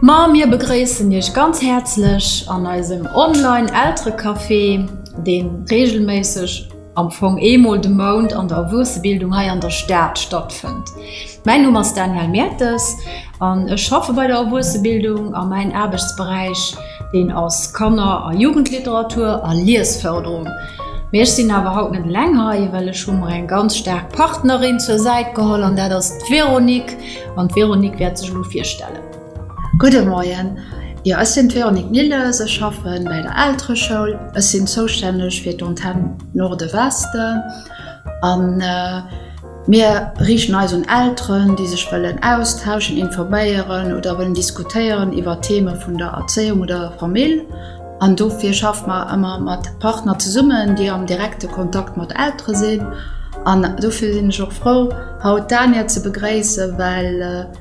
Ma mir begréissen Iech ganz häerzlech an eisem Online Elterecafé, dee regelméisseg am Fong eemol de Mount an der Erwuessebildung hei an der Stad stattfënnt. Mäin Numm ass Danièle Mertes an ech schaffe bei der Erwuessebildung a mäin Aarbechtsberäich deen ass Kanner a Jugendliteratur a Liesfërderung. Mee ech sinn awer haut net eleng hei, well ech hu mer eng ganz staark Partnerin zur Säit geholl an dat ass d'Véronique an d'Véronique wäert sech elo virstellen. Gudde Moien, jo ech sinn d'Véronique Nilles, ech schaffe bei der Eltereschoul. Ech sinn zoustänneg fir d'Antenne Norde-Westen an Mir riichten eis un Elteren, déi sech wëllen austauschen, informéieren oder wëllen diskutéieren iwwer Theme vun der Erzéiung oder der Famill. An dofir schaffe mer ëmmer mat Partner zesummen, déi am direkte Kontakt mat Eltere sinn. An dofir sinn ech och frou, haut d'Dania ze begréissen, well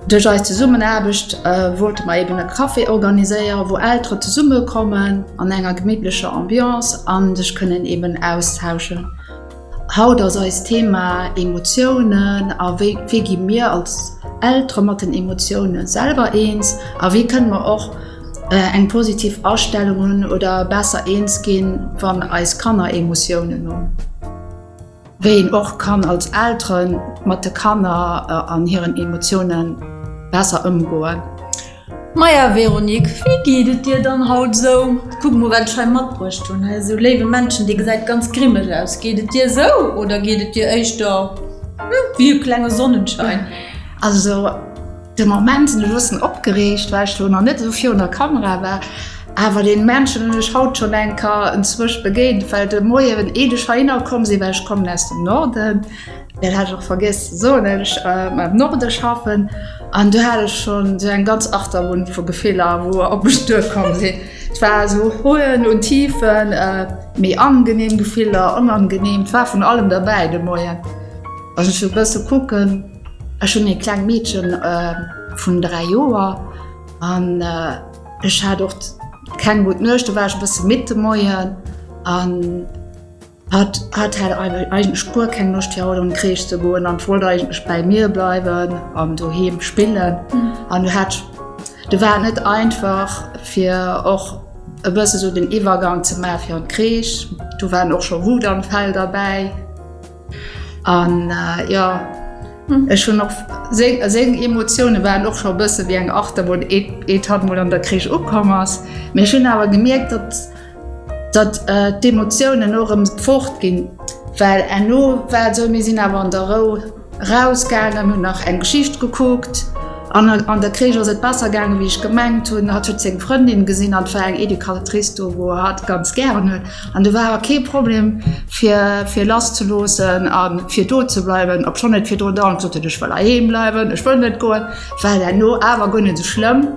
duerch eis Zesummenaarbecht wollte mer eben e Café organiséieren, wou Eltere zesummekommen an enger gemittlecher Ambiance a sech kënnen eben austauschen. Haut ass eist Thema Emotiounen a wéi wéi gi mir als Eltere mat den Emotioune selwer eens a wéi kënne mer och eng positiv Astellung hunn oder besser eens ginn, wann eis Kanner Emotiounen hunn. Wéi een och kann als Eltere mat de Kanner an hiren Emotioune besser ëmgoen. Maja Véronique, wéi geet et dir dann haut esou? Kuck mol wat ech hei matbruecht hunn, hei esou léiwe Männchen, dee gesäit ganz grimmeg aus. Geet et dir esou oder geet et dir éischter wéi e klenge Sonnenschein? Also de Moment sinn ech e bëssen opgereegt, well ech lo nach net esou virun der Kamera war. Awer dee Männchen hunn ech haut schonn eng Kéier enzwousch begéint, well de Moien, eet ech heihinner komm sinn, well ech kommen aus dem Norden, Dat hat ech och vergiess ze soen, dat ech am Norde schaffen. An do hat ech schonn esou eng ganz Achterbunn vu Gefiller, wou op mech duerkomm sinn. Et war esou Hohen und Tiefen, méi angenehm Gefiller, onangenehm, et war vun allem derbäi de Moien. Wann ech esou e bësse kucken, ech hunn ee kleng Meedchen vun 3 Joer an ech hat och keng gutt Nuecht, do war ech e bësse midd de Moien an. Hatt hat eigentlech guer keng Loscht fir haut an d'Crèche ze goen an wollt eigentlech bäi mir bleiwen an doheem spillen. An du hat du war et net einfach fir och e bësse sou den Iwwergang ze maache fir an d'Crèche. Do waren och scho Wutanfäll derbäi an jo ech hunn och seng seng Emotioune waren och scho e bësse wéi eng Achterbunn eet hatt mol an der Crèche ukomm ass. Mee ech hunn awer gemierkt, datt Datt d'Emotiounen och erëm fort ginn, well herno war et esou, mir sinn awer an der Rou rausgaangen, hunn nach eng Geschicht gekuckt an an der Crèche ass et besser gaangen, wéi ech gemengt hunn. Hatt huet seng Frëndin gesinn an et war eng Educatrice do, wou hatt ganz gären huet an do war awer kee Problem fir fir lass ze loossen a fir do ze bleiwen, obschonn et virdrun dauernd gesot huet, ech wëll heiheem bleiwen, ech wëll net goen, war et herno awer guer net esou schlëmm.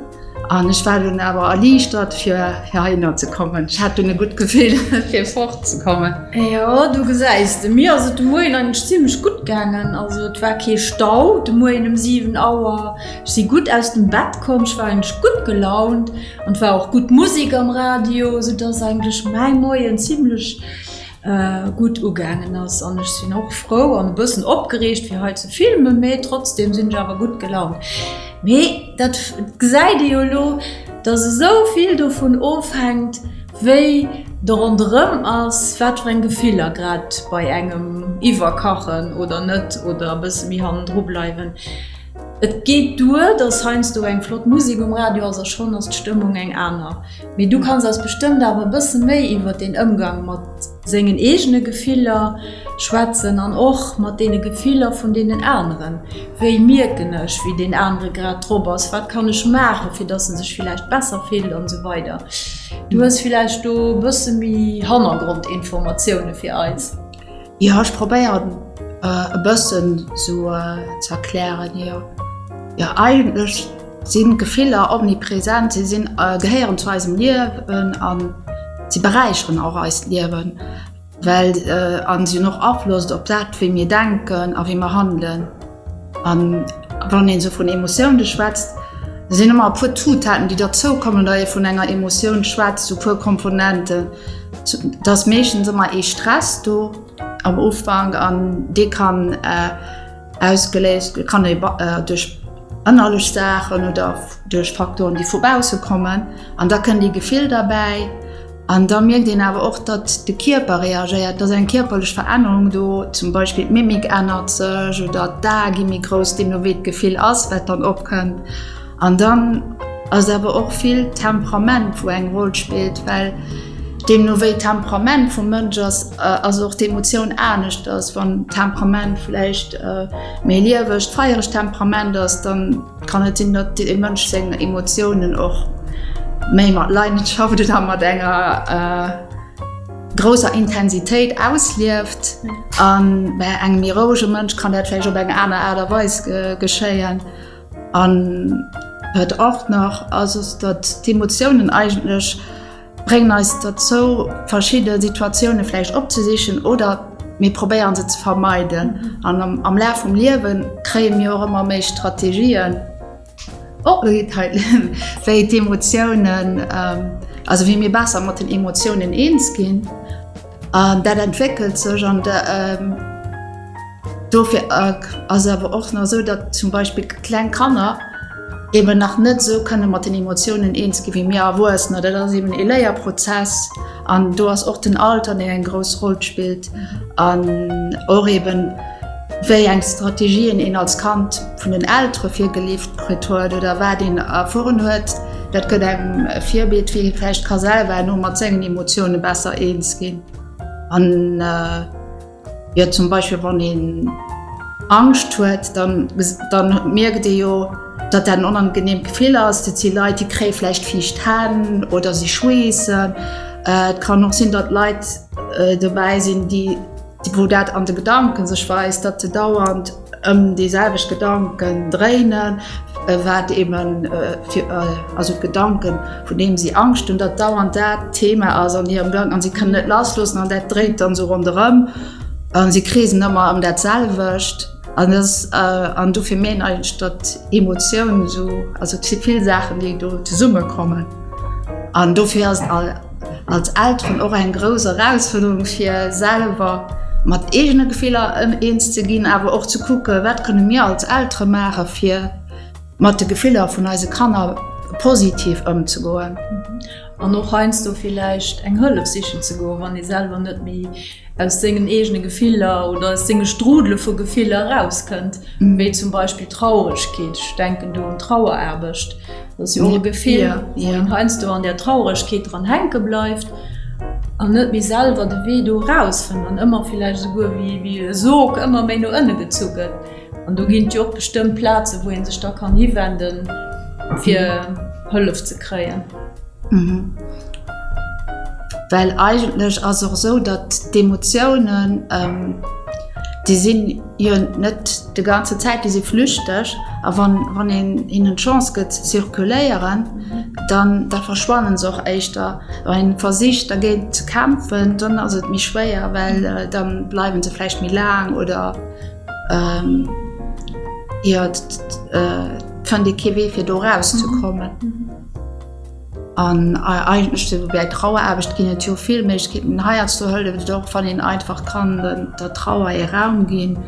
An ech war dunn awer erliichtert fir heihinner ze kommen. Ech hat dunn e gutt Gefill fir fort ze kommen. Jo, du gesäis de, mir ass et de Moien eigentlech zimlech gutt gaangen. Also et war kee Stau de Moien ëm 7 Auer. Ech si gutt aus dem Bett komm, ech war eigentlech gutt gelaunt an et war och gutt Musek am Radio, soudass eigentlech mäi Moien zimlech gutt ugaangen ass an ech sinn och frou an e bëssen opgereegt fir hei ze filmen, mee trotzdem sinn ech awer gutt gelaunt. Mee dat gesäit ee jo elo, dass esou vill dovun ofhänkt, wéi de ronderëm ass, wat fir eng Gefiller grad bei engem iwwerkachen oder net oder e bësse méi hannendru bleiwen. Et geet duer, dass heiansdo eng flott Musek um Radio ass a schonn ass d'Stëmmung eng aner. Mee du kanns eis bestëmmt awer e bësse méi iwwer deen Ëmgang mat sengen eegene Gefiller schwätzen an och mat deene Gefiller vun deenen aneren. Wéi mierken ech, wéi deen anere grad drop ass? Wat kann ech maachen, fir dass en sech villäicht besser fillt an esou weider. Du hues villäicht do e bësse méi Hannergrondinformatioune fir eis. Jo, ech probéieren e bëssen esou ze erklären, jo. Jo, eigentlech sinn d'Gefiller omnipresent, si sinn, gehéieren zu eisem Liewen a si beräicheren och eist Liewen, well a si hunn och Afloss op dat, wéi mir denken a wéi mer handelen. An wann een esou vun Emotioune schwätzt, da sinn ëmmer e puer Zutaten, déi derzoukommen, datt ee vun enger Emotioun schwätzt, esou e puer Komponenten. Et ass meeschtens ëmmer ee Stress do am Ufank an dee kann ausgeléist, kann ee duerch. ënnerlech Saachen oder duerch Faktoren, déi vu bausse kommen. An da kënnt ee Gefill derbäi. An da mierkt een awer och, datt de Kierper reagéiert, dass eng kierperlech Verännerung do, zum Beispill d'Mimik ännert sech oder d'Ae gi méi grouss, deemno wéi d'Gefill ass, wat dann opkënnt. An dann ass awer och vill Temperament, wou eng Roll spillt, well deemno wéi d'Temperament vum Mënsch ass, ass och d'Emotioun aneschters. Wann d'Temperament vläicht méi liewegt, feieregt Temperament ass, dann Kann et sinn, datt e Mënsch seng Emotiounen och méi mat Leidenschaft oder mat enger grousser Intensitéit auslieft. An bei engem méi rouege Mënsch kann dat vläicht op eng aner Aart a Weis geschéien. An wat och nach ass, ass datt d'Emotiounen eigentlech Bréngen eis derzou, verschidde Situatioune vläicht opzesichen oder mir probéieren se ze vermeiden. An am Laf vum Liewe kréie mir och ëmmer méi Strategien, wéi d'Emotiounen, also wéi mir besser mat den Emotiounen eens ginn. An dat entwéckelt sech an dofir ass awer och nach esou, datt zum Beispill kleng Kanner eben nach net esou kënne mat den Emotiounen eens gi wéi mir Erwuessener. Dat ass eben ee Léierprozess an do ass och den Alter, deen eng grouss Roll spillt an och eben wéi eng Strategien een als Kand vun den Eltere virgelieft kritt huet oder wat een erfueren huet. Dat gëtt engem e Virbild, wéi ee vläicht ka selwer herno mat sengen Emotioune besser eens ginn. An jo, zum Beispill wann een Angscht huet, dann, dann mierkt ee jo, datt dat en onangeneemt Gefill ass. Dat si Leit, déi kréie vläicht fiicht Hänn oder si schweessen. Et kann och sinn, datt Leit dobäi sinn, déi, wou dat an de Gedanken sech weist, datt se dauernd ëm déi selwecht Gedanken dréinen, wat eben fir, also d'Gedanken, vun deem si Angscht hunn, datt dauernd dat Thema ass an hirem Gedanken an si kënnen net lassloossen an dat dréint dann esou ronderëm an si kreesen ëmmer ëm dat selwecht. An dat ass, an dofir meen eigentlech, datt Emotiounen esou, also et si vill Saachen, déi do zesummekommen an dofir ass et all. Als Elteren och eng grouss Erausfuerderung fir selwer mat eegene Gefiller eens ze ginn, awer och ze kucke wat kënne mir als Eltere maache fir mat de Gefiller vun eise Kanner positiv ëmzegoen. An och heiansdo villäicht eng Hëllef sichen ze goen, wann ee selwer net méi aus sengen eegene Gefiller oder aus senge Strudele vu Gefiller erauskënnt, wéi zum Beispill Trauregkeet. Ech denken do un Traueraarbecht. Dat ass jo och e Gefill, wou een heiansdo an där Trauregkeet dran hänke bleift an net méi selwer de Wee do erausfënnt an ëmmer villäicht esouguer wéi e Sog ëmmer méi no ënne gezu gëtt. An do ginn et jo och bestëmmt Plazen, wou ee sech da kann hiwenden, fir Hëllef ze kréien. Well eigentlech ass och esou, datt d'Emotiounen, déi sinn jo net de ganze Zäit, déi si flüchteg. A wann, wann een hinnen d'Chance gëtt ze zirkuléieren, dann da verschwannen se och éischter. Wann een versicht dergéint ze kämpfen, dann ass et méi schwéier, well da bleiwen se vläicht méi laang oder jo et fënnt ee kee Wee fir do erauszekommen. An eigentlech esou bei Traueraarbecht ginn et jo vill Méiglechkeeten. Heiansdo hëlleft et och, wann een einfach kann der Trauer ee Raum ginn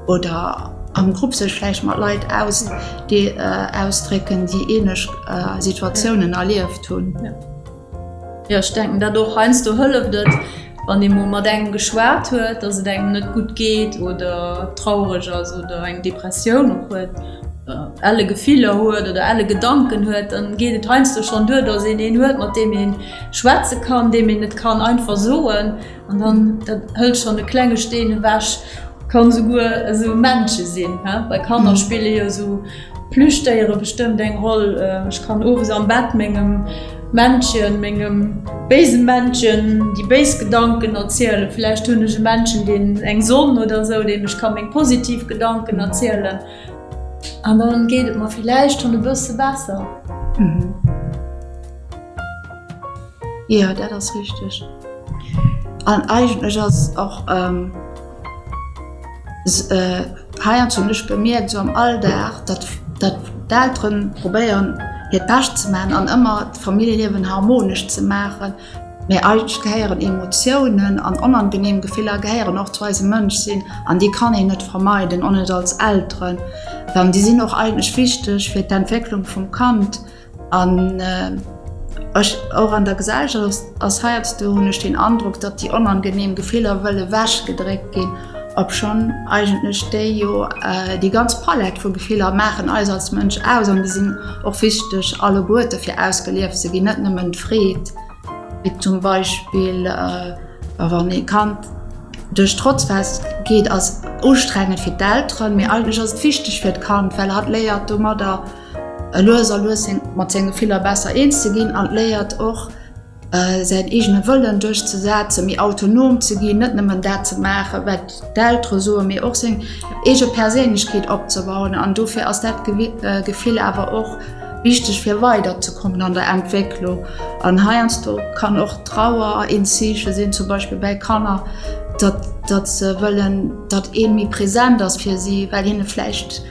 oder am Grupp sech vläicht mat Leit aus déi ausdrécken, déi ähnlech Situatiounen erlieft hunn. Jo, ech denken dat och. Heiansdo hëlleft et, wann ee mol mat engem geschwat huet, dass et engem net gutt geet oder traureg ass oder eng Depressioun och huet. Elle Gefiller huet oder elle Gedanken huet, dann geet et heiansdo schonn duer, datt een een huet, mat deem ee schwätze kann, deem een et kann einfach soen. An dann, dat hëlt schonn e klenge Steen ewech. Kann esouguer esou e Männche sinn, he? Bei Kanner spille jo esou Plüschdéiere bestëmmt eng Roll. Ech kann owes am Bett mengem Männchen, mengem béise Männchen déi béis Gedanken erzielen. Vläicht hunn ech e Männchen, deen eng Sonn oder esou, deem ech ka meng positiv Gedanken erzielen. An dann geet et mer villäicht schon e bësse besser. Mhm. Jo, dat ass richteg. An eigentlech ass och ähm, äh, heiansdo hunn ech bemierkt esou am Alldag, datt datt d'Elteren probéieren hiert Bescht ze maachen an ëmmer d'Familljeliewen harmonesch ze maachen. Mee eigentlech gehéieren Emotiounen an onangenehm Gefiller gehéieren och zu eisem Mënschsinn an déi kann een net vermeiden, och net als Elteren. An déi sinn och eigentlech wichteg fir d'Entwécklung vum Kand. An ech, och an der Gesellschaft ass heiansdo, hunn ech den Androck, datt déi onangenehm Gefiller wëlle wechgedréckt ginn, obschonn eigentlech déi jo déi ganz Palett vu Gefiller maachen eis als Mënsch aus an déi sinn och wichteg alleguerte fir ausgelieft ze ginn, net nëmmen d'Freed. Wéi zum Beispill wann ee Kand duerch d'Rotzphas geet, ass ustrengend fir d'Elteren, mee eigentlech ass et wichteg fir d'Kand, well hatt léiert domadder lues a lues mat senge Gefiller besser eens ze ginn an léiert och säin eegene Wëllen duerchzesetzen, méi autonom ze ginn, net nëmmen dat ze maachen, wat d'Eltere soen, mee och seng eege Perséinlechkeet opzebauen. An dofir ass dat Gefill awer och wichteg, fir weiderzekommen an der Entwécklung. An heiansdo kann och Trauer een Zeeche sinn, zum Beispill bäi Kanner, datt datt se wëllen, datt ee méi present ass fir si, well hinne vläicht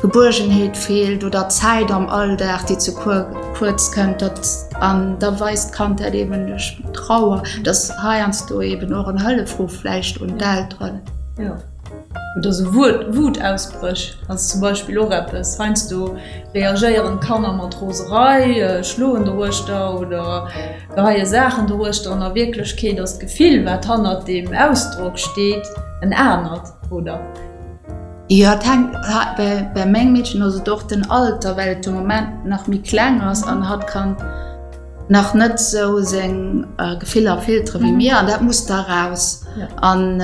Gebuergenheet feelt oder Zäit am Alldag, déi ze kuerz kënnt, dat an da weist d'Kand dat eben duerch Trauer. Dat ass heiansdo eben och en Hëllefruff vläicht un d'Elteren. Jo, oder sou Wutausbréch ass zum Beispill och eppes. Heiansdo reagéieren d'Kanner mat Roserei, schloen doruechter oder geheie Saachen doruechter an a Wierklechkeet ass d'Gefill, wat hannert deem Ausdrock steet, en anert, oder? Jo, et hänkt, bei mengem Meedchen ass et och den Alter, well et de Moment nach méi kleng ass an hatt kann nach net sou seng Gefiller filtere wéi mir an dat muss da raus. An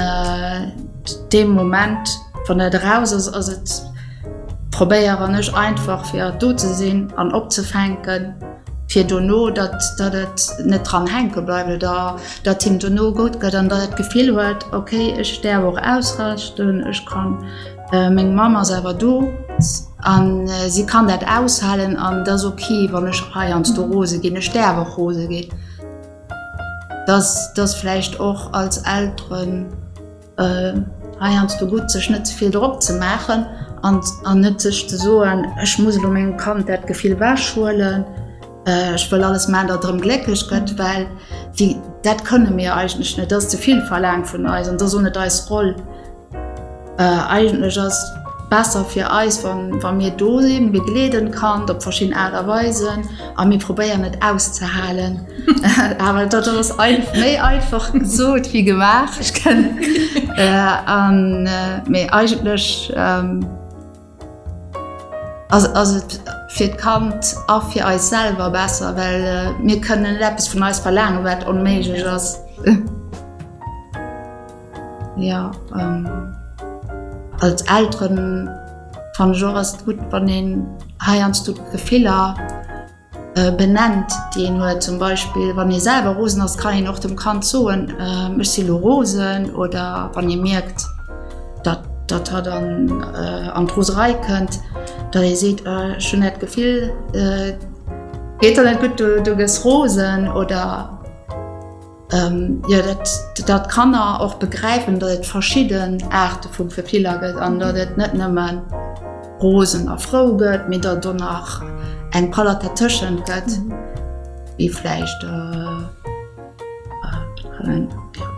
deem Moment, wann dat eraus ass, ass et, probéieren ech einfach fir do ze sinn an opzefänken, fir dono, datt datt et net dran hänke bleift oder datt him dono gutt gëtt an datt et d'Gefill huet, okay, ech däerf och ausrasten, ech kann, meng Mamm ass awer do a si kann dat aushalen an et ass ok, wann ech heiansdo rose ginn, ech däerf och rose ginn. Datt datt vläicht och als Elteren. Heiansdo gutt, sech net ze vill Drock ze maachen an net sech ze soen, ech muss elo mengem Kand dat Gefill ewechhuelen, ech wëll alles maachen, datt et erëm glécklech gëtt, well déi, dat kënne mir eigentlech net. Dat ass ze vill verlaangt vun eis an dat ass och net eis Roll. Eigentlech ass besser fir eis, wa mir do sinn, mir begleeden d'Kand op verschidden Aart a Weisen a mir probéieren et auszehalen. Awer dat ass méi einfach gesot wéi gemaach. Ech kennen an mee eigentlech ass ass et fir d'Kand a fir eis selwer besser, well mir kënnen net eppes vun eis verlaangen, wat onméiglech ass. Jo, als Elteren fannen ech och ass et gutt, wann een heiansdo d'Gefiller benennt, déi een huet. Zum Beispill wann ee selwer rosen ass, kann een och dem Kand soen, ech si lo rosen oder wann ee mierkt, datt datt hatt an an d'Roserei kënnt, datt ee seet, ech hunn dat Gefill, geet der net gutt, du gëss rosen oder. Jo, dat dat d'Kanner och begräifen, datt et verschidden Aarte vu Gefiller gëtt an datt et net nëmme rosen a frou gëtt, mee datt et och nach eng Palett dertëschent gëtt, wéi vläicht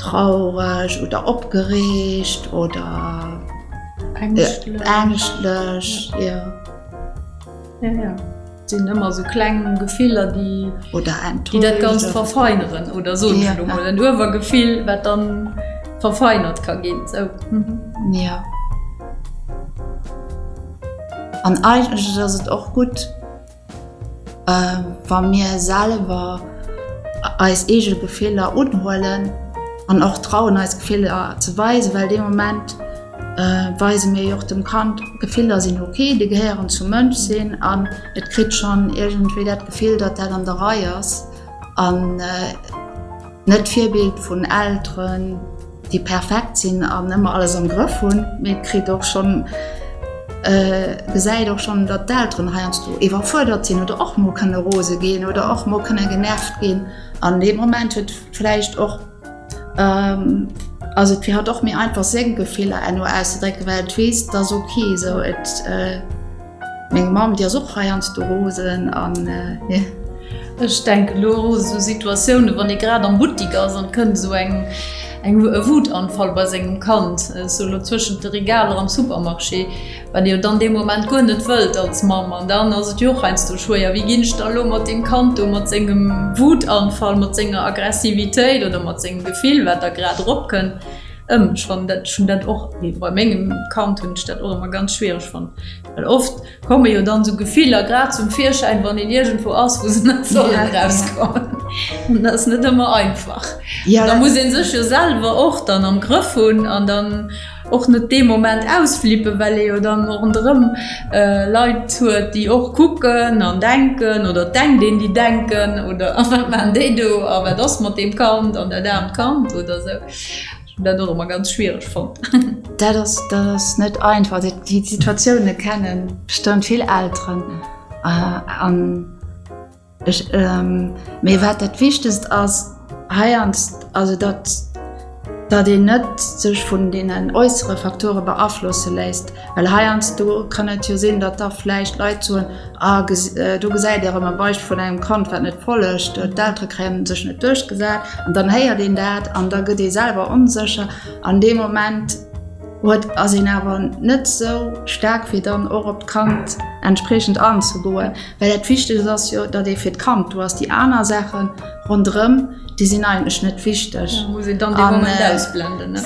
traureg oder opgereegt oder ängschtlech, jo. sinn ëmmer sou kleng Gefiller, déi, oder déi dat Ganzt verfeineren oder soen ech elo mol, en Uewergefill, wat dann verfeinert ka ginn. Sou. Ja. An eigentlech ass et och gutt, wa mir selwer eis eege Gefiller unhuelen an och trauen, eis Gefiller ze weisen, well dee Moment, weise mir jo och dem Kand, Gefiller sinn ok, déi gehéieren zum Mënsch sinn an et kritt schonn iergendwéi dat Gefill, datt dat an der Rei ass an net d'Virbild vun Elteren, déi perfekt sinn an ëmmer alles am Grëff hunn, mee et kritt och schonn, gesäit och schonn, datt d'Elteren heiansdo iwwerfuerdert sinn oder och mol kënne rose ginn oder och mol kënne genervt ginn an dee Moment huet vläicht och Ass et fir hatt och méi einfach seng Gefiller enno auszedrécken, well et weess, et ass ok esou. Et meng Mamm déi ass och heiansdo rosen an jo. Ech denken elo u sou Situatiounen, wann ee grad am Buttik ass an et kënnt esou eng eng e Wutanfall bei sengem Kand, esou elo zwëschent de Regaler am Supermarché, wat ee jo dann dee Moment guer net wëllt als Mamm. An dann ass et jo och heiansdo schwéier, wéi ginn ech da elo mat deem Kand do, mat sengem Wutanfall, mat senger Aggressivitéit oder mat sengem Gefill, wat da grad eropkënnt, ëm. Ech fannen dat, ech hunn dat och bei mengem Kand hunn ech dat och ëmmer ganz schwiereg fonnt, well oft Komme jo dann sou Gefiller grad zum Virschäin, wann een iergendwou ass, wou se net sollen erauskommen. An dat ass net ëmmer einfach. Ja, da muss ee sech jo selwer och dann am Grëff hunn an dann och net dee Moment ausflippen, well ee jo dann och ronderëm Leit huet, déi och kucken an denken oder et denkt een, déi denken oder a wat maachen déi do a wat ass mat deem Kand an dat aarmt Kand oder sou. Ech hunn dat och ëmmer ganz schwiereg fonnt. Dat ass, dat ass net einfach. Déi Situatioune kenne bestëmmt vill Elteren. An ech, mee wat dat Wichtegst ass heiansdo, also datt, datt een net sech vun deenen äussere Faktore beaflosse léisst. Well heiansdo kann et jo sinn, datt da vläicht Leit soen, Ah, do gesäit Dir erëm e Beispill vun engem Kand, wat net follegt, d'Eltere kréien sech net duerchgesat. An dann héiert een dat an da gëtt ee selwer onsécher. An dee Moment huet, ass een awer net esou staark, fir dann och op d'Kand entspriechend anzegoen. Well dat Wichtegst ass jo, datt ee fir d'Kand do ass. Déi aner Saache ronderëm, déi sinn eigentlech net wichteg. Muss een dann dee Moment ausblenden, ne?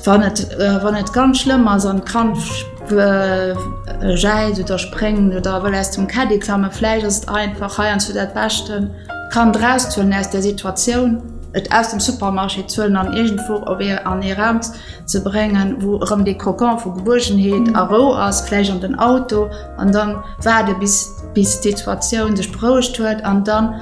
Wann et, wann et ganz schlëmm ass an d'Kand jäizt oder spréngt oder wëll aus dem Caddie klammen, vläicht ass et einfach heiansdo dat Beschten, d'Kand erauszehuelen aus där Situatioun, et aus dem Supermarché ze huelen an iergendwou op ee, an ee Raum ze bréngen, wou erëm dee Kokon vu Gebuergenheet a Rou ass, vläicht an den Auto, an dann waarde bis, bis d'Situatioun sech berouegt huet an dann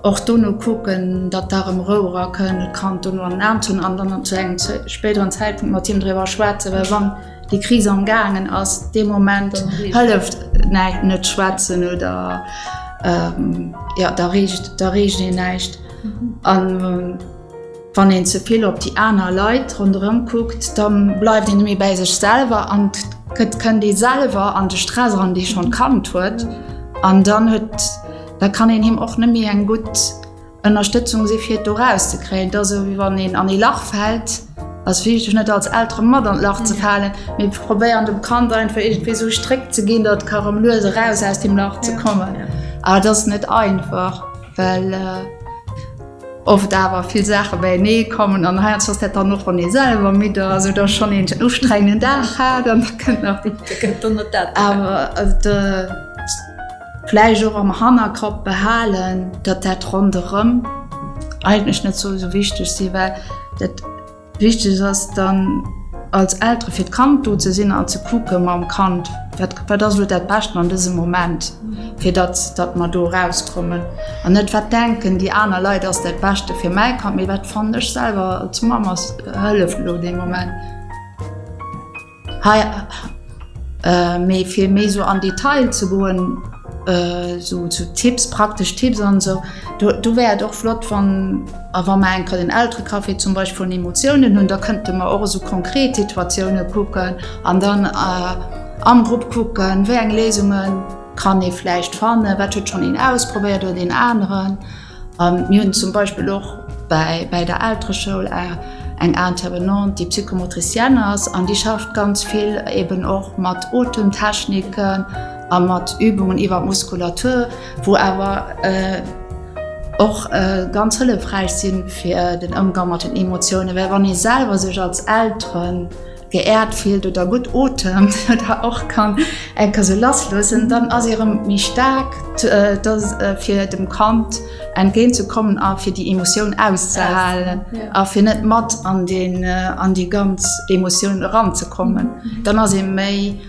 Och dono kucken, datt da erëm Rou erakënnt, et Kand dono an den Aarm ze hunn an dann zu engem spéideren Zäitpunkt mat him driwwer schwätzen, well wann déi Kris am gaangen ass, dee Moment hëlleft näischt, net schwätzen oder jo, da reegt, da reegt een näischt. An wann een ze vill op déi aner Leit ronderëm kuckt, da bleift een net méi bäi sech selwer an et kënnt ee selwer an de Stress eran, dee schonn d'Kand huet an dann huet Da kann een him och net méi eng gutt Ënnerstëtzung si fir et do erauszekréien. Et ass esou wéi wann een an ee Lach fält, ass wichteg net als Eltere mat an d'Lach ze falen, mee probéieren dem Kand einfach iergendwéi esou e Stréck ze ginn, datt et ka rëm lues eraus aus deem Lach ze kommen. Awer et ass net einfach, well oft awer vill Saache beienee kommen an heiansdo ass dat dann och, wann ee selwer midd ass oder schonn een ustrengenden Dag hat an da kënnt nach déi. Da kënnt dann nach dat. Awer Vläicht och am Hannerkapp behalen, datt dat ronderëm eigentlech net soll esou wichteg sinn, well dat Wichtegst ass dann als Eltere fir d'Kand do ze sinn an ze kucke mam Kand, wat wat ass elo dat Beschten an dësem Moment, fir datt datt mer do erauskommen. An net wat denken déi aner Leit ass dat Beschte fir mäi Kand, mee wat fannen ech selwer als Mamm ass hëlleft elo dee Moment. Hei, mee fir méi sou an Detail ze goen, sou zu Tipps, praktesch Tipps an esou, do, do wär et och flott, wann, a wa mer eng Kéier den Elterecafé zum Beispill vun Emotiounen hunn, da kënnte mer och esou konkret Situatioune kucken an dann am Grupp kucken, wéi eng Léisunge kann ee vläicht fannen, wat huet schonn een ausprobéiert oder deen aneren. Mir hunn zum Beispill och bäi bäi der Eltereschoul eng Intervenante, déi Psychomotricienne ass an déi schafft ganz vill eben och mat Otemtechniken a mat Übungen iwwer d'Muskulatur, wou awer och ganz hëllefräich sinn fir den Ëmgang mat den Emotiounen, well wann ee selwer sech als Elteren geehrt fillt oder gutt otemt oder och kann eng Kéier sou lass loossen, dann ass ee rëm méi staark fir dem Kand entgéint ze kommen a fir déi Emotioun auszehalen a fir net mat an deen an déi ganz Emotioun eranzekommen. Dann ass ee méi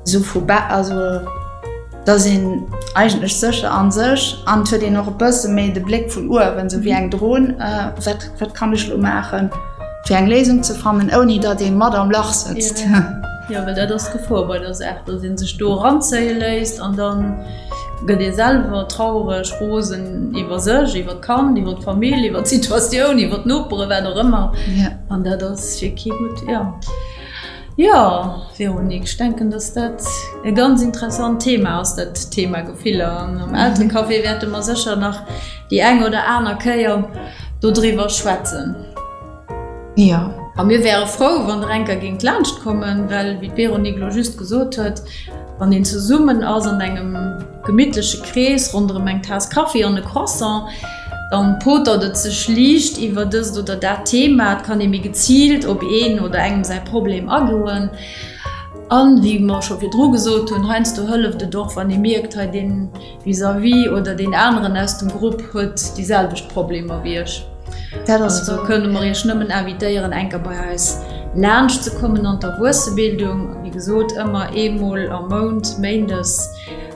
Sou vu ba also et ass een eigentlech sécher a sech an et huet een och e bësse méi de Bléck vun uewen, sou wéi eng Dron, wat wat kann ech elo maachen, fir eng Léisung ze fannen, ouni datt ee mat am Lach sëtzt. Jo, well dat ass d'Gefor bei der Saach, datt ee sech do eranzéie léisst an da gëtt ee selwer traureg, rosen iwwer sech, iwwer d'Kand, iwwer d'Famill, iwwer d'Situatioun, iwwer d'Noperen, wat och ëmmer. An dat ass fir kee gutt, jo. Jo, Véronique, ech denken, dass dat E ganz interessant Thema ass dat Thema Gefiller. An am Elterecafé wäerte mer sécher nach déi eng oder aner Kéier dodriwwer schwätzen. Jo. A mir wäre frou, wann Der eng Kéier géingt laanscht kommen, well, wéi d'Véronique elo just gesot huet, wann een zesummen ass an engem gemittleche Krees ronderëm eng Taass Kaffi an e Croissant, dann potert et sech liicht iwwer dëst oder dat Thema. Et kann ee méi geziilt op een oder engem säi Problem agoen. An, wéi mer scho virdru gesot hunn, heiansdo hëlleft et och, wann ee mierkt, hei dee Vis-à-vis oder deen aneren aus dem Grupp huet déi selwecht Problemer wéi ech. Dat ass Also kënne mer Iech nëmmen invitéieren, eng Kéier bei eis laanscht ze kommen an d'Erwuessebildung. Wéi gesot, ëmmer eemol am Mount, méindes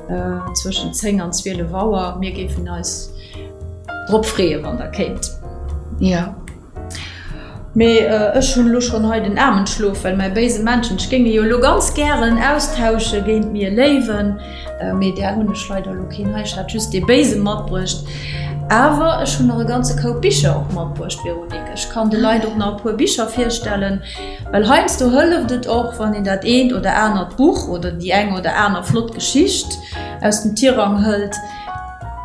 zwëschen 10 an 12 Auer. Mir géifen eis drop freeën, wann Der kéimt. Jo. Mee ech hunn elo schonn hei den Aarmenschlof, well mäi béise Männchen, ech géing e jo elo ganz gären austausche géint mir Léiwen, mee där hunn ech leider elo keen hei. Ech hat just dee Béise matbruecht. Awer ech hunn nach e ganze Koup Bicher och matbruecht, Véronique. Ech kann de Leit och nach e puer Bicher virstellen, well heiansdo hëlleft et och, wann een dat eent oder anert Buch oder déi eng oder aner flott Geschicht aus dem Tirang hëlt.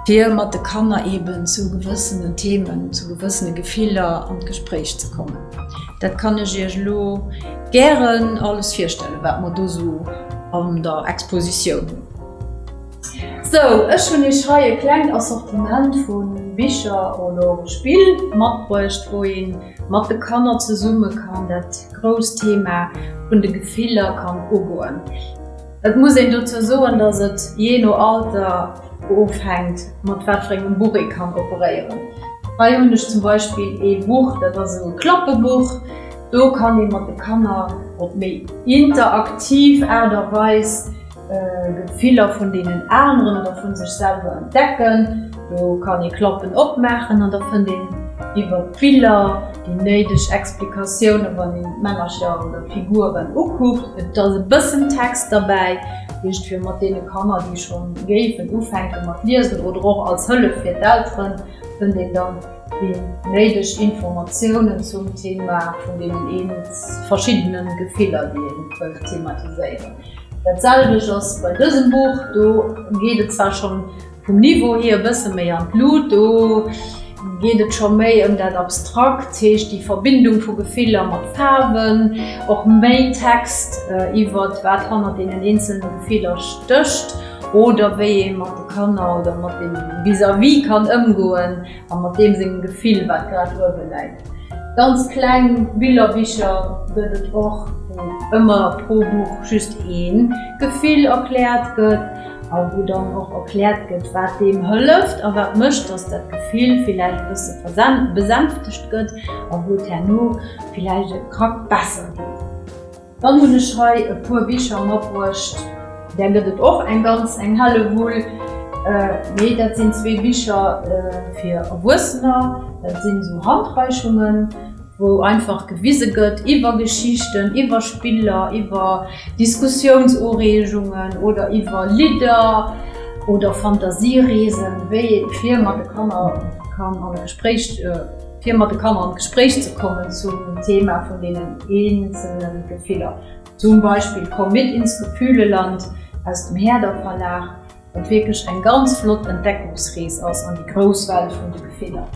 Fir mat de Kanner eben zu gewëssenen Themen, zu gewëssene Gefiller an d'Gespréich ze kommen. Dat kann ech Iech elo gären alles virstellen, wat mer do sou an der Expositioun hunn. Sou, ech hunn Iech hei e klengt Assortiment vu Bicher oder Spill matbruecht, wou ee mat de Kanner zesumme kann dat grousst Thema vun de Gefiller kann ugoen. Et muss een dozou soen, dass et jee no Alter ofhänkt, mat wat fir engem Buch ee kann operéieren. Hei hunn ech zum Beispill ee Buch, dat ass esou e Klappebuch. Do kann ee mat de Kanner op méi interaktiv Aart a Weis Gefiller vun deenen aneren oder vu sech selwer entdecken. Do kann ee Klappen opmaachen an da fënnt een iwwer d'Biller déi néideg Explikatiounen, wann een d'Männercher oder d'Figuren ukuckt. Et ass e bëssen Text derbäi, heescht fir mat deene Kanner, déi scho géifen ufänke mat liesen oder och als Hëllef fir d'Elteren, fënnt een dann déi néideg Informatiounen zum Thema vun deenen eens verschiddene Gefiller, déi ee wëllt thematiséieren. Dat selwecht ass bei dësem Buch, do geet et zwar schonn Vum Niveau hier e bësse méi an d'Lut, do geet et scho méi ëm dat Abstrakt, heescht déi Verbindung vu Gefiller mat Faarwen, och méi Text iwwert wat hannert deenen eenzelne Gefiller stécht oder wéi ee mat de Kanner oder mat dem Vis-à-vis kann ëmgoen a mat deem sengem Gefill, wat grad uewe läit. Ganz kleng Billerbicher gëtt et och, wou ëmmer pro Buch just ee Gefill erkläert gëtt. A wou dann och erkläert gëtt, wat deem hëlleft a wat mécht, dass dat Gefill villäicht e bësse besänftegt gëtt a wou et herno villäicht e Krack besser geet. Dann hunn ech hei e puer Bicher matbruecht, där gëtt et och eng ganz eng Hellewull, mee dat sinn zwee Bicher fir Erwuessener, dat sinn esou Handreichungen. wou einfach gewise gëtt iwwer Geschichten, iwwer Spiller, iwwer Diskussiounsureegungen oder iwwer Lidder oder Fantasiereesen, wéi ee fir mat de Kanner kann an e Gespréich, fir mat de Kanner an d'Gespréich ze kommen zum Thema vun deenen eenzelne Gefiller. Zum Beispill Komm mit ins Gefühleland aus dem Herder Verlag. Wat wierklech eng ganz flott Entdeckungsrees ass an déi grouss Welt vun de Gefiller.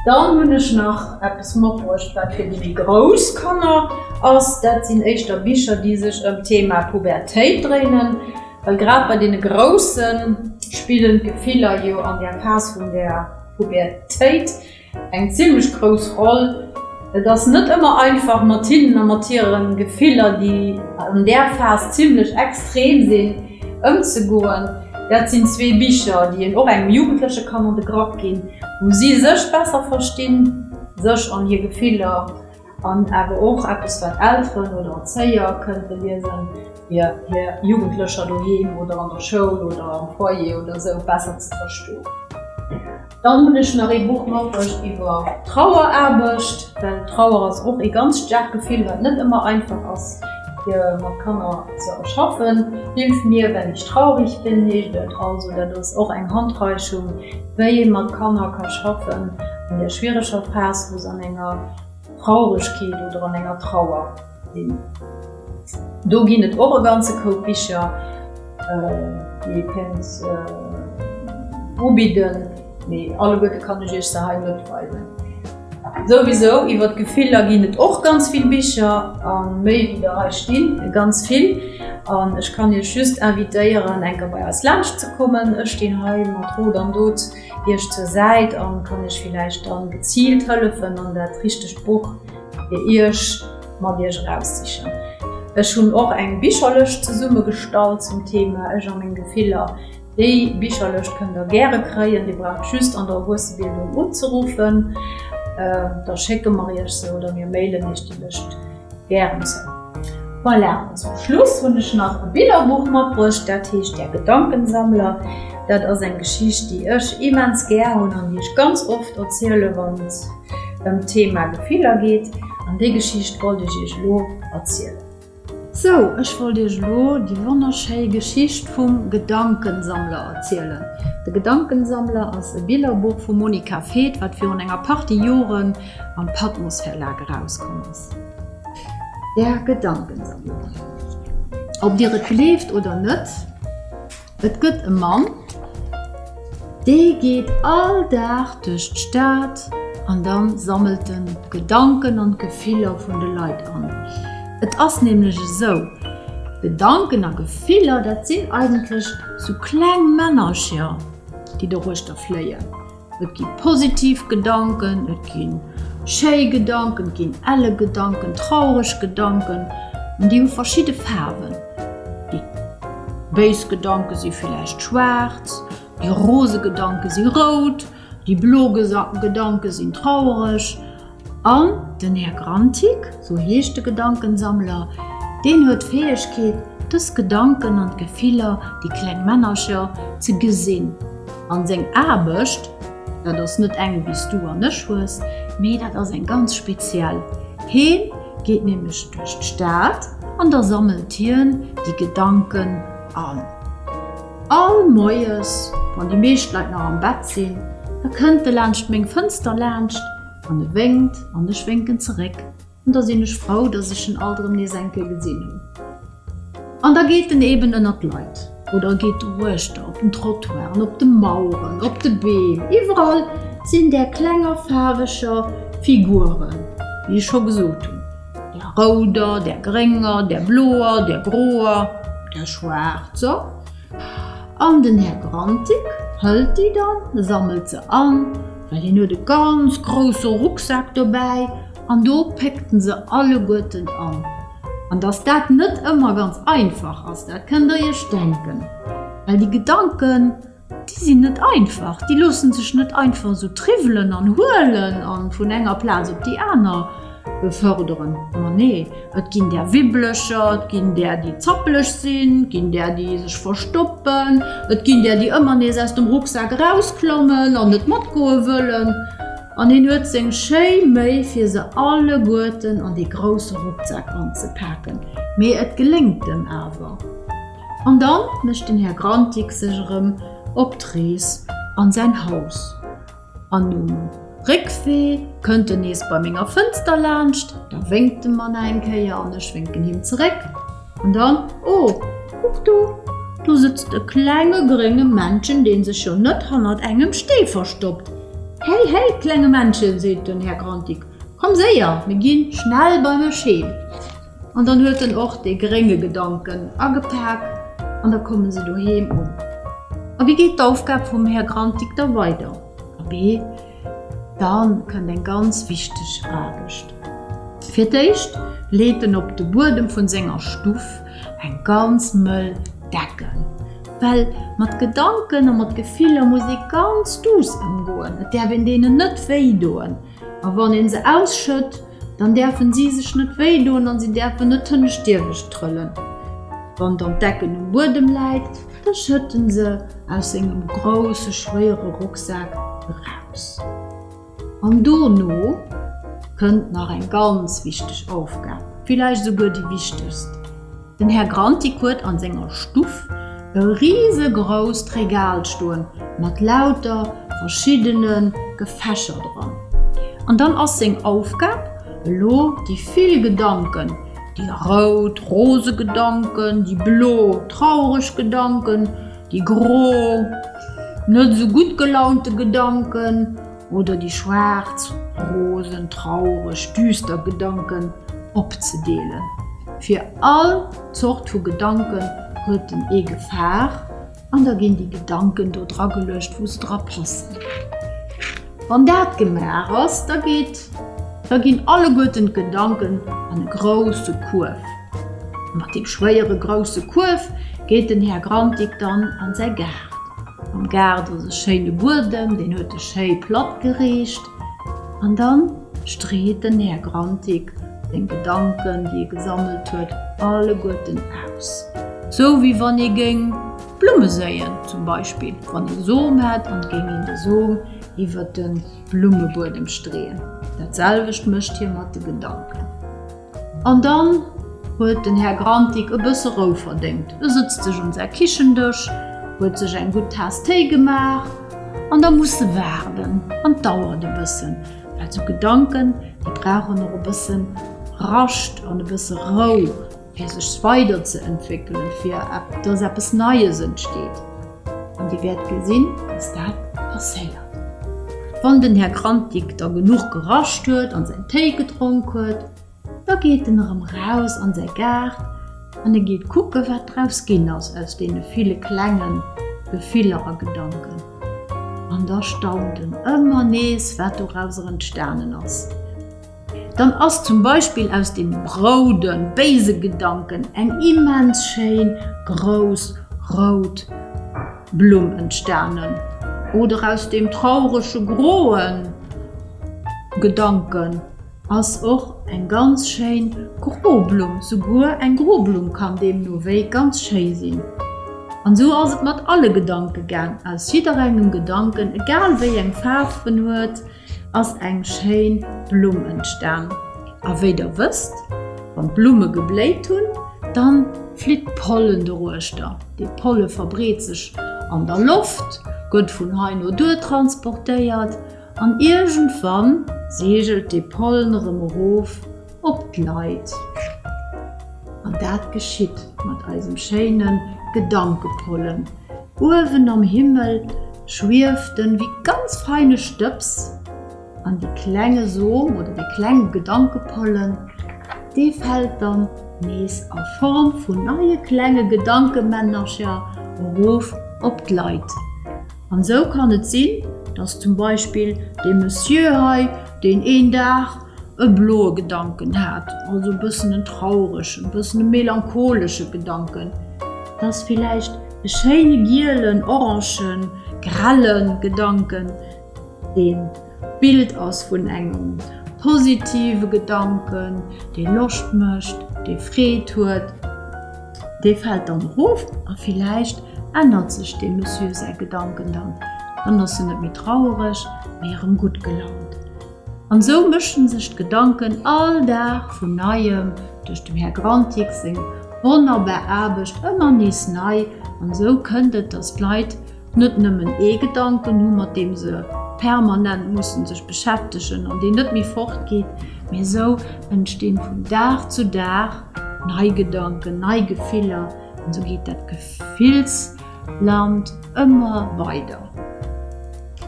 Dann hunn ech nach eppes matbruecht, wat fir déi méi grouss Kanner ass. Dat sinn éischter Bicher, déi sech ëm d'Thema Pubertéit dréinen, well grad bei deene Grousse spillen d'Gefiller jo an där Phas vun der Pubertéit Eng zimlech grouss Roll. Et ass net ëmmer einfach mat hinnen a mat hire Gefiller, déi an där Phas zimlech extrem sinn, ëmzegoen. Dat sinn zwee Bicher, déi een och engem Jugendleche kann an de Grapp ginn, wou si sech besser verstinn, sech an hir Gefiller, an awer och eppes, wat Elteren oder Erzéier kënnte liesen, fir hir Jugendlecher doheem oder an der Schoul oder am Foyer oder esou besser ze verstoen. Dann hunn ech nach ee Buch matbruecht iwwer Traueraarbecht, well Trauer ass och ee ganz staarkt Gefill, wat net ëmmer einfach ass fir mat Kanner ze erschaffen. Hilf mir, wenn ich traurig bin heescht et. Also dat ass och eng Handreichung, wéi ee mat Kanner ka schaffen an där schwiereger Phas, wou se an enger Trauregkeet oder an enger Trauer sinn. Do ginn et och e ganze Koup Bicher. Déi ee kéint ubidden, mee alleguerte kann ech iech se hei net weisen. Souwisou, iwwer d'Gefiller ginn et och ganz vill Bicher, a méi wéi der hei stinn, ganz vill. An ech kann iech just invitéieren, eng Kéier bei eis laanscht ze kommen. Ech stinn hei mat Rot an Dot iech zur Säit an kann iech villäicht dann geziilt hëllefen an dat richtegt Buch fir iech mat iech eraussichen. Ech hunn och eng Bicherlëscht zesummegestallt zum Thema Ech a meng Gefiller. Déi Bicherlëscht kënnt der gäre kréien, dir braucht just an der Erwuessebildung unzeruffen, da schécke mer iech se oder mir mailen iech déi Lëscht gären zou. Voilà, an zum Schluss hunn ech nach e Billerbuch matbruecht, dat heescht Der Gedankensammler. Dat ass eng Geschicht, déi ech immens gär hunn an déi ech ganz oft erziele wann et ëm d'Thema Gefiller geet. An déi Geschicht wollt ech iech elo erzielen. Sou, ech wollt iech elo déi wonnerschéi Geschicht vum Gedankensammler erzielen. De Gedankensammler ass e Billerbuch vum Monika Feeth, wat virun enger Partie Joren am Patmos Verlag erauskomm ass. Der Gedankensammler. Ob dir et gleeft oder net, Et gëtt e Mann, dee geet all Dag duerch d'Stad an da sammelt en d'Gedanken an d'Gefiller vun de Leit an. Et ass nämlech esou, Gedanken a Gefiller, dat sinn eigentlech sou kleng Männercher, déi doruechter fléien. Et gi positiv Gedanken, et gi schéi Gedanken, et ginn elle Gedanken, traureg Gedanken an déi hu verschidde Faarwen. Déi béis Gedanke si villäicht schwaarz, déi rose Gedanke si rout, déi blo Gedanke sinn traureg. An den Här Grantik, sou heescht de Gedankensammler, deen huet d'Fäegkeet, dës Gedanken an d'Gefiller, déi kleng Männercher, ze gesinn. An seng Aarbecht, dat ass net eng wéi s du an ech hues, mee dat ass eng ganz speziell. Heen geet nämlech duerch d'Stad an da sammelt hien déi Gedanken an. All Moies, wann déi meescht Leit nach am Bett sinn, da kënnt e laanscht meng Fënster laanscht an e wénkt an ech wénken zeréck an da sinn ech frou, dass ech en alt erëm nees eng Kéier gesinn hunn. An da geet en eben ënnert d'Leit oder e geet doruechter, op den Trottoiren, op de Maueren, op de Beem, iwwerall sinn där klenger faarweger Figuren, wéi ech scho gesot hunn, där rouder, där grénger, där bloer, där groer, där schwaarzer. An den Här Grantik hëlt déi dann, sammelt se an, well hien huet e ganz grousse Rucksak dobäi, an do péckt en se alleguerten an. An dass dat net ëmmer ganz einfach ass, dat kënnt der iech denken, well déi Gedanken, déi sinn net einfach, déi loosse sech net einfach esou triwwelen an huelen a vun enger Plaz op déi aner beförderen. Ma nee, et ginn där Wibblecher, et ginn där, déi zappeleg sinn, et ginn där, déi sech verstoppen, et ginn där, déi ëmmer nees aus dem Rucksak erausklammen an net matgoe wëllen. An hien huet seng schéi Méi, fir se alleguerten an dee grousse Rucksak anzepaken. Mee et geléngt em awer. An dann mécht den Här Grantik sech erëm op d'Rees an säin Haus. An um Réckwee kënnt en nees bei menger Fënster laanscht, da wénkt e mer nach eng Kéier an ech wénken him zeréck. An dann, oh, kuck do, do sëtzt e klenge grénge Männchen, dee sech jo net hannert engem Stee verstoppt. Hey, hey, klenge Männchen, seet den Här Grantik, komm séier, mir gi schnell bei mech heem. An dann huet en och dee grénge Gedanken agepak an da komme se doheem un. A wéi geet d'Aufgab vum Här Grantik da weider? Abee, da kënnt eng ganz wichteg Aarbecht. Fir d'éischt leet en op de Buedem vun senger Stuff eng ganz mëll Decken, well mat Gedanken a mat Gefiller muss ee ganz duuss ëmgoen, et däerf een deenen net wéi doen. A wann een se ausschëtt, dann däerfen si sech net wéi doen an si däerfen net hënneschtierwecht trëllen. Wann dann d'Decken um Buedem läit, da schëtt en se aus sengem grousse schwéiere Rucksak eraus. An dono kënnt nach eng ganz wichteg Aufgab, villäicht esouguer déi wichtegst. Den Här Grantik huet an senger Stuff e risegrousst Regal stoen mat lauter verschiddene Gefächer dran. An dann ass seng Aufgab elo déi vill Gedanken, déi. Déi rout, rose Gedanken, déi blo, traureg Gedanken, déi gro, net esou gutt gelaunte Gedanken oder déi schwaarz, rosen, traureg, düster Gedanken opzedeelen. Fir all Zort vu Gedanken huet en ee Gefaach. An da ginn déi Gedanken do dra geluecht, wou se dra passen. Wann dat gemaach ass, da geet, da ginn alleguerten d'Gedanken an e grousse Kuerf. A mat deem schwéiere grousse Kuerf geet den Här Grantik dann an säi Gaart. Am Gaart ass e schéine Buedem, deen huet e schéi platt gereecht. An dann street den Här Grantik seng Gedanken, déi e gesammelt huet, alleguerten aus. Sou wéi wann ee géing Blumme séien, zum Beispill wann ee Som hätt an et géing een de Som iwwer de Blummebuedem streeën. Dat selwecht mécht hie mat de Gedanken. An dann huet den Här Grantik e bësse Rou verdéngt. E sëtzt sech un säi Kichendësch, huet sech eng gutt Taass Téi gemaach an da muss e waarden. An 't dauert e bëssen, well sou Gedanken, déi brauchen och e bësse Rascht an e bësse Rou, fir sech weider ze entwéckelen, fir dass eppes Neies entsteet. An Dir wäert gesinn, dass dat passéiert. Wann den Här Krantik da genuch gerascht huet an säin Téi gedronk huet, da geet en erëm raus an säi Gaart an e geet kucke wat draus ginn ass aus deene ville klenge Gefiller a Gedanken. An da staunt en ëmmer nees, wat dorauser entstanen ass. Dann ass zum Beispill aus deem rouden, béise Gedanken eng immens schéin, grouss, rout Blumm entstanen. Oder aus deem traurege, groe Gedanken ass och eng ganz schéin gro Blumm. Souguer eng gro Blumm kann deemno wéi ganz schéi sinn. An esou ass et mat alle Gedanke gaang. Aus jidderengem Gedanken, egal wéi eng Faarf en huet, ass eng schéin Blumm entstan. A wéi der wësst, wann d'Blumme gebléit hunn, dann flitt Pollen doruechter. Dee Polle verbreet sech an der Loft, gëtt vun hei no duer transportéiert an iergendwann seegelt dee Pollen erëm erof op d'Leit. An dat geschitt mat eisem schéine Gedankepollen. Uewen am Himmel schwieft en wéi ganz feine Stëbs an dee klenge Som oder dee klenge Gedankepollen, dee fält dann nees a Form vun neie klenge Gedankemännercher erof op d'Leit. An esou kann et sinn, dass zum Beispill dee Monsieur hei, deen een Dag e bloe Gedanken hat, also e bëssen en trauregen, e bëssen e melancholesche Gedanken, dass villäicht e schéine gielen, orangen, grelle Gedanken, deen d'Bild ass vun engem positive Gedanken, dee Loscht mécht, dee Freed huet, dee fält dann erof a villäicht ännert sech deem Monsieur säi Gedanken dann, dann ass en net méi trauereg, mee erëm gutt gelaunt. An esou mëschen sech d'Gedanken all Dag vun Neiem duerch dem Här Grantik seng wonnerbar Aarbecht ëmmer nees nei. An esou kënnt et, dass d'Leit net nëmmen ee Gedanken hu mat deem se permanent mussen sech beschäftegen an deen net méi fort geet, mee esou entstinn vun Dag zu Dag nei Gedanken, nei Gefiller an esou geet dat Gefills. Land ëmmer weider.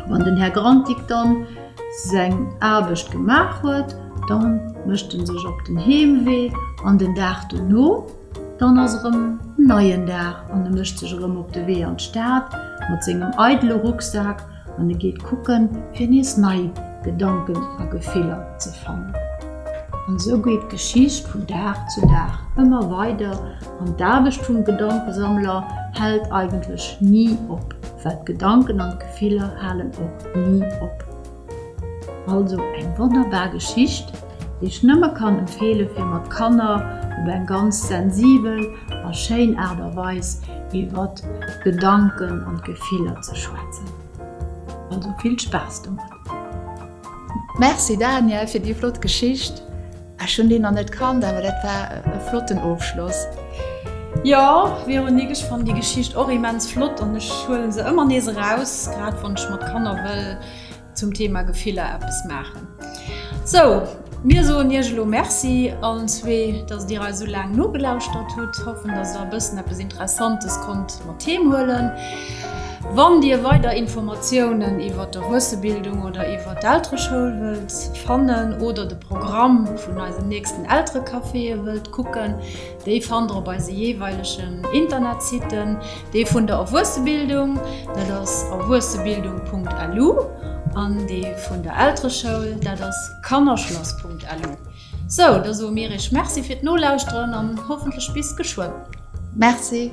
Wann den Här Grantik dann seng Aarbecht gemaach huet, dann mécht en sech op den Heemwee an den Dag dono, dann ass erëm en neien Dag an e mécht sech erëm op de Wee an d'Stad mat sengem eidele Rucksak An e geet kucken, fir nees nei Gedanken a Gefiller ze fannen. An esou geet d'Geschicht vun Dag zu Dag ëmmer weider an d'Aarbecht vum Gedankesammler hält eigentlech ni op, well d'Gedanken an d'Gefiller halen och ni op. Also eng wonnerbar Geschicht, déi ech nëmme kann empfeele fir mat Kanner op eng ganz sensibel a schéin Aart a Weis iwwert d'Gedanken an d'Gefiller ze schwätzen. Also vill Spaass domat! Merci Daniel fir déi flott Geschicht. Ech hunn déi nach net kannt, awer dat war e flotten Ofschloss. Jo Véronique, ech fannen déi Geschicht och immens flott an ech huelen se ëmmer nees eraus, grad wann ech mat Kanner wëll zum Thema Gefiller eppes maachen. Sou. Mir soen Iech elo Merci allen zwee, dass Dir eis esou laang nogelauschtert hutt. Hoffen, dass Der e bëssen eppes Interessantes konnt mat heem huelen. Wann Dir weider Informatiounen iwwer d'Erwuessebildung oder iwwer d'Eltereschoul wëllt fannen oder de Programm vun eisen nächsten Elterecaféë wëllt kucken, Déi fannt der op eise jeeweilegen Internetsitten. Dee vun der Erwuessebildung, dat ass erwuessebildung.lu an dee vun der Eltereschoul, dat ass kannerschlass.lu. Sou, da soe mir iech Merci fir d'Nolauschteren an hoffentlech bis geschwënn. Merci.